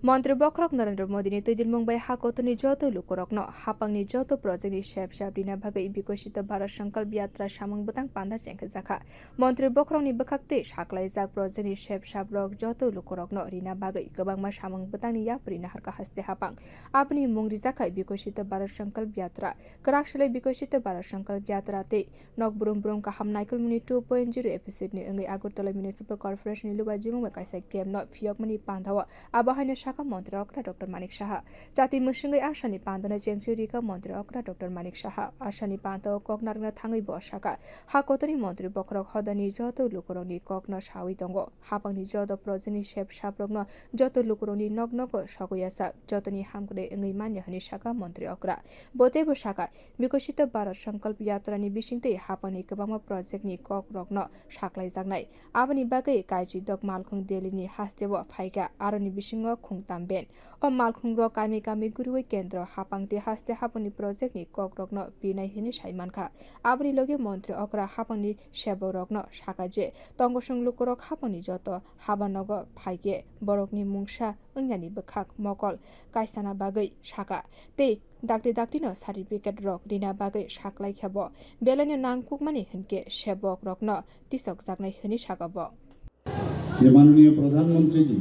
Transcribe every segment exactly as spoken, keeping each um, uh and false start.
Montri bokhorok Narendra Modini twidilmung bai ha kotorni joto lukurokno hapangni joto projectni sep sap rina bagwi Bikosito Bharat Sankalp Yatra samung bwtang panda chengkhajakha. Montri bokhorokni bwkhak twi saklaijak projectni sep saprok joto lukurokno rina bagwi kwbangma samung bwtangni yapri naharkha haste hapang. Aboni mung rijakha Bikosito Bharat Sankalp Yatra. Kwrak salai Bikosito Bharat Sankalp Yatra tei Nok brum brum kaham naikolmani two point zero episode ni wngwi Agartala Municipal Corporation ni luwa jimung bai kaisa camp no phiyokmani panda o abo haino saka Montri okra Doctor Manik Saha. Chati mwswngwi asani panda no chengsi rika Montri okra Doctor Manik Saha. Asani panda o kok narwkna thangwi bo saka ha kotorni Montri bokhorok hodani joto lukurokni kok no sawi tongo. Hapangni joto project ni sep saprok no joto lukurokni nok nogo sogwi asak jotoni hamkrai wngwi manya hwnwi saka Montri okra. Bo teibo saka Bikosito Bharat Sankalp Yatra ni bisingtwi hapangni kwbangma project ni kok rokno saklaijaknai. Aboni bagwi Kaijidok malkhung Delhi ni hasteo phaikha, aroni bisingo khungtam ben. O malkhung rok kami kami guriwi kendro hapang tei haste hapangni project ni kok rokno pinai hwnwi sai mankha. Aboni logi montri okra hapangni sebok rokno saka je tongosong lukurok hapangni joto habanogo phaikhe borokni mungsa wngyani bwkhak mokol kaisana bagwi saka tei dakti daktino certificate rok rina bagwi saklai khe bo belaino nangkukmani hinkhe sebok rokno tisokjaknai hwnwi saka bo. যে মাননীয় প্রধানমন্ত্রীজি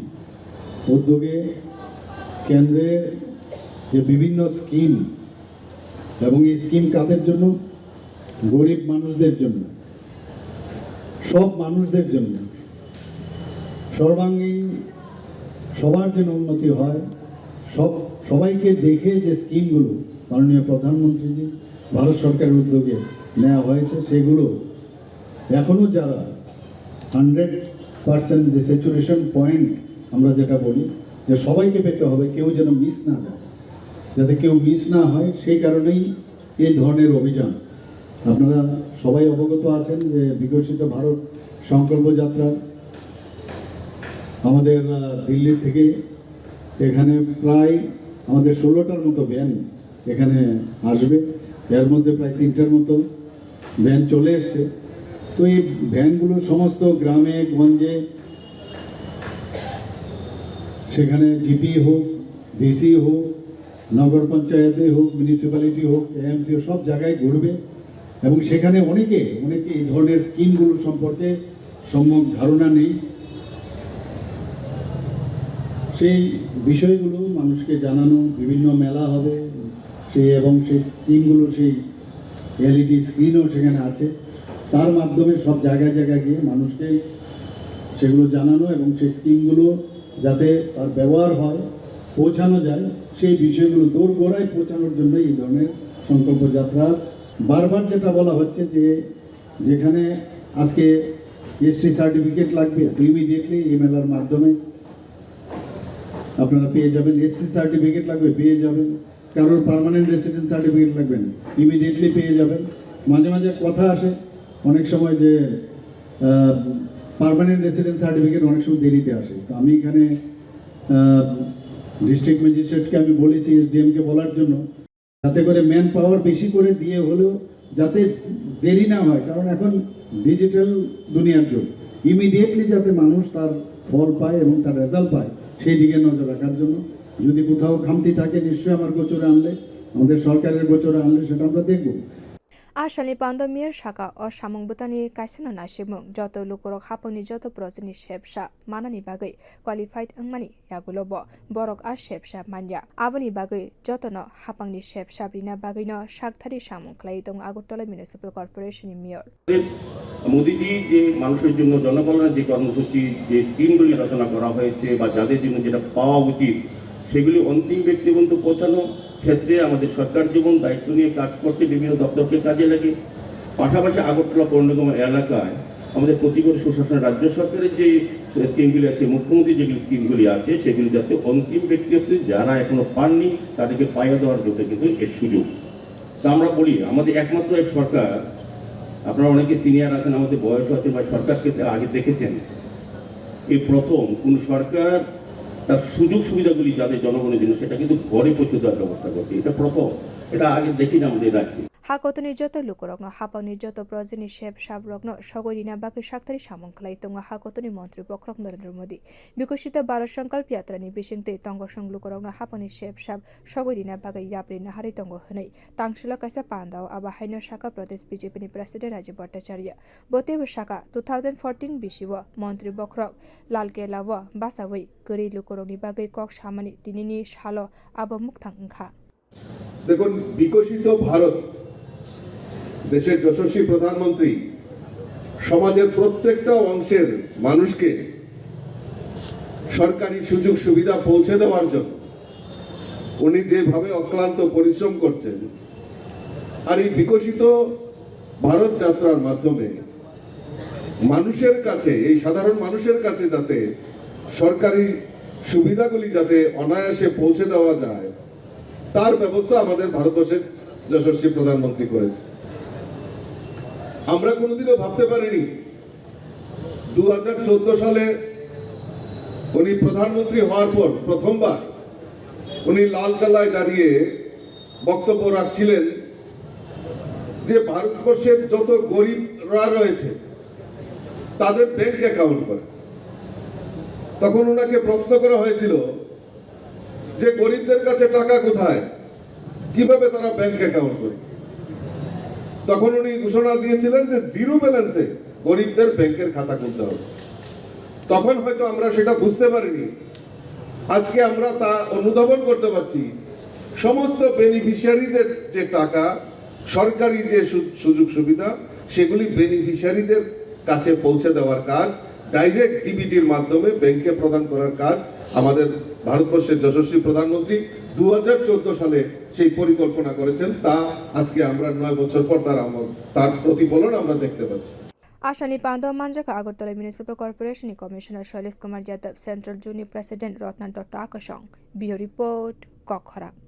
উদ্যোগে কেন্দ্রের যে বিভিন্ন স্কিম এবং এই স্কিম কাদের জন্য, গরিব মানুষদের জন্য, সব মানুষদের জন্য, সর্বাঙ্গীন সবার যেন উন্নতি হয়, সব সবাইকে দেখে যে স্কিমগুলো মাননীয় প্রধানমন্ত্রীজি ভারত সরকারের উদ্যোগে নেওয়া হয়েছে সেগুলো এখনও যারা হান্ড্রেড পার্সেন্ট যে স্যাচুরেশন পয়েন্ট আমরা যেটা বলি যে সবাইকে পেতে হবে, কেউ যেন মিস না যায়, যাতে কেউ মিস না হয় সেই কারণেই এই ধরনের অভিযান। আপনারা সবাই অবগত আছেন যে বিকশিত ভারত সংকল্প যাত্রা আমাদের দিল্লির থেকে এখানে প্রায় আমাদের ষোলোটার মতো ভ্যান এখানে আসবে, এর মধ্যে প্রায় তিনটার মতো ভ্যান চলে এসছে। তো এই ভ্যানগুলো সমস্ত গ্রামে গঞ্জে সেখানে জিপি হোক, ডিসি হোক, নগর পঞ্চায়েতে হোক, মিউনিসিপ্যালিটি হোক, এএমসি সব জায়গায় ঘুরবে এবং সেখানে অনেকে অনেকে এই ধরনের স্কিমগুলো সম্পর্কে সম্যক ধারণা নেই। সেই বিষয়গুলো মানুষকে জানানো, বিভিন্ন মেলা হবে সেই এবং সেই স্কিমগুলো সেই এলইডি স্ক্রিনও সেখানে আছে, তার মাধ্যমে সব জায়গায় জায়গায় গিয়ে মানুষকে সেগুলো জানানো এবং সেই স্কিমগুলো যাতে তার ব্যবহার হয়, পৌঁছানো যায়, সেই বিষয়গুলো দোরগোড়ায় পৌঁছানোর জন্য এই ধরনের সংকল্প যাত্রা। বারবার যেটা বলা হচ্ছে যে যেখানে আজকে এসটি সার্টিফিকেট লাগবে, ইমিডিয়েটলি এই মেলার মাধ্যমে আপনারা পেয়ে যাবেন। এসসি সার্টিফিকেট লাগবে, পেয়ে যাবেন। কারোর পার্মানেন্ট রেসিডেন্ট সার্টিফিকেট লাগবে না, ইমিডিয়েটলি পেয়ে যাবেন। মাঝে মাঝে কথা আসে অনেক সময় যে পার্মানেন্ট রেসিডেন্ট সার্টিফিকেট অনেক সময় দেরিতে আসে। তো আমি এখানে ডিস্ট্রিক্ট ম্যাজিস্ট্রেটকে আমি বলেছি, এসডিএমকে বলার জন্য, যাতে করে ম্যান পাওয়ার বেশি করে দিয়ে হলেও যাতে দেরি না হয়, কারণ এখন ডিজিটাল দুনিয়ার যুগ। ইমিডিয়েটলি যাতে মানুষ তার ফল পায় এবং তার রেজাল্ট পায়, সেই দিকে নজর রাখার জন্য। যদি কোথাও খামতি থাকে, নিশ্চয়ই আমার গোচরে আনলে, আমাদের সরকারের গোচরে আনলে সেটা আমরা দেখব। Asalni pando mir saka o samung bwtangni kaisano naisikmung joto lukurok hapangni joto projectni sepsa manani bagwi qualified wngmani yagulo bo borok a sepsa manya. Aboni bagwi jotono hapangni sepsa rina bagwino sakthari samung khlai tongo Agartala Municipal Corporation ni Mayor. মোদিজি যে মানুষের জন্য জনকল্যাণের যে কর্মসূচি, যে স্কিমগুলি রচনা করা হয়েছে বা যাদের জন্য যেটা পাওয়া উচিত, সেগুলি অন্তিম ব্যক্তি পর্যন্ত পৌঁছানো ক্ষেত্রে আমাদের সরকার যেমন দায়িত্ব নিয়ে কাজ করছে বিভিন্ন দপ্তরকে কাজে লাগে, পাশাপাশি আগরতলা পৌর নিগম এলাকায় আমাদের প্রতিকূল সুশাসন রাজ্য সরকারের যে স্কিমগুলি আছে, মুখ্যমন্ত্রী যেগুলি স্কিমগুলি আছে, সেগুলি যাতে অন্তিম ব্যক্তি অব্দি যারা এখনো পাননি তাদেরকে পাইয়ে দেওয়ার জন্য কিন্তু এর সুযোগ। তা আমরা বলি, আমাদের একমাত্র এক সরকার, আপনারা অনেকে সিনিয়র আছেন, আমাদের বয়স আছে বা সরকারকে আগে দেখেছেন, এই প্রথম কোন সরকার তার সুযোগ সুবিধাগুলি যাদের জনগণের জন্য সেটা কিন্তু ঘরে পৌঁছে দেওয়ার ব্যবস্থা করছে। এটা প্রথম, এটা আগে দেখি না আমাদের রাজ্যে। Ha kotorni joto lukurokno hapangni joto projectni sep saprokno sogwi rina bagwi saktharwi samung khlai tongo ha kotorni montri bokhorok Narendra Modi. Bikosito Bharat Sankalp Yatrani bisingtwi tongosong lukurokno hapangni sep sap sogwi rina bagwi yapri naharwi tongo hwnwi tangsilo kaisa pandao abo haino sakha Pradesh B J P ni President Rajib Bhattacharya. Bo teibo sakha, two thousand fourteen bisio montri bokhorok Lal Kela o bachawi kwrwi lukurokni bagwi kok samani tinini salo abo mukthang wngkha. দেখুন, বিকশিত ভারত দেশের যশস্বী প্রধানমন্ত্রী সমাজের প্রত্যেকটা অংশের মানুষকে সরকারি সুযোগ সুবিধা পৌঁছে দেওয়ার জন্য উনি যেভাবে অক্লান্ত পরিশ্রম করছেন, আর এই বিকশিত ভারত যাত্রার মাধ্যমে মানুষের কাছে, এই সাধারণ মানুষের কাছে যাতে সরকারি সুবিধাগুলি যাতে অনায়াসে পৌঁছে দেওয়া যায়, তার ব্যবস্থা আমাদের ভারতবর্ষের যশস্বী প্রধানমন্ত্রী করেছে। আমরা কোনোদিনও ভাবতে পারিনি দু হাজার চোদ্দ সালে উনি প্রধানমন্ত্রী হওয়ার পর প্রথমবার উনি লাল কালায় দাঁড়িয়ে বক্তব্য রাখছিলেন যে ভারতবর্ষের যত গরিবরা রয়েছে তাদের ব্যাংক অ্যাকাউন্ট করে। তখন ওনাকে প্রশ্ন করা হয়েছিল যে গরিবদের কাছে টাকা কোথায়, কিভাবে তারা ব্যাংক অ্যাকাউন্ট করে। তখন উনি ঘোষণা দিয়েছিলেন যে জিরো ব্যালেন্সে গরিবদের ব্যাংকের খাতা খুলতে হবে। তখন হয়তো আমরা সেটা বুঝতে পারিনি। আজকে আমরা তা অনুধাবন করতে পারছি। সমস্ত বেনিফিশিয়ারিদের যে টাকা, সরকারি যে সু- সুযোগ সুবিধা, সেগুলি বেনিফিশিয়ারিদের কাছে পৌঁছে দেওয়ার কাজ, ডাইরেক্ট ডিবিটির মাধ্যমে ব্যাংকে প্রদান করার কাজ আমাদের ভারতবর্ষের যশস্বী প্রধানমন্ত্রী দু হাজার চোদ্দ সালে সেই পরিকল্পনা করেছেন। তা আজকে আমরা নয় বছর পর তার আমল, তার প্রতিফলন আমরা দেখতে পাচ্ছি। Asani pando manjakha Agartala Municipal Corporation ni Commissioner Shailesh Kumar Yadav, Central Zone ni President Ratna Datta Akasong. Bureau Report, Kokkhorang.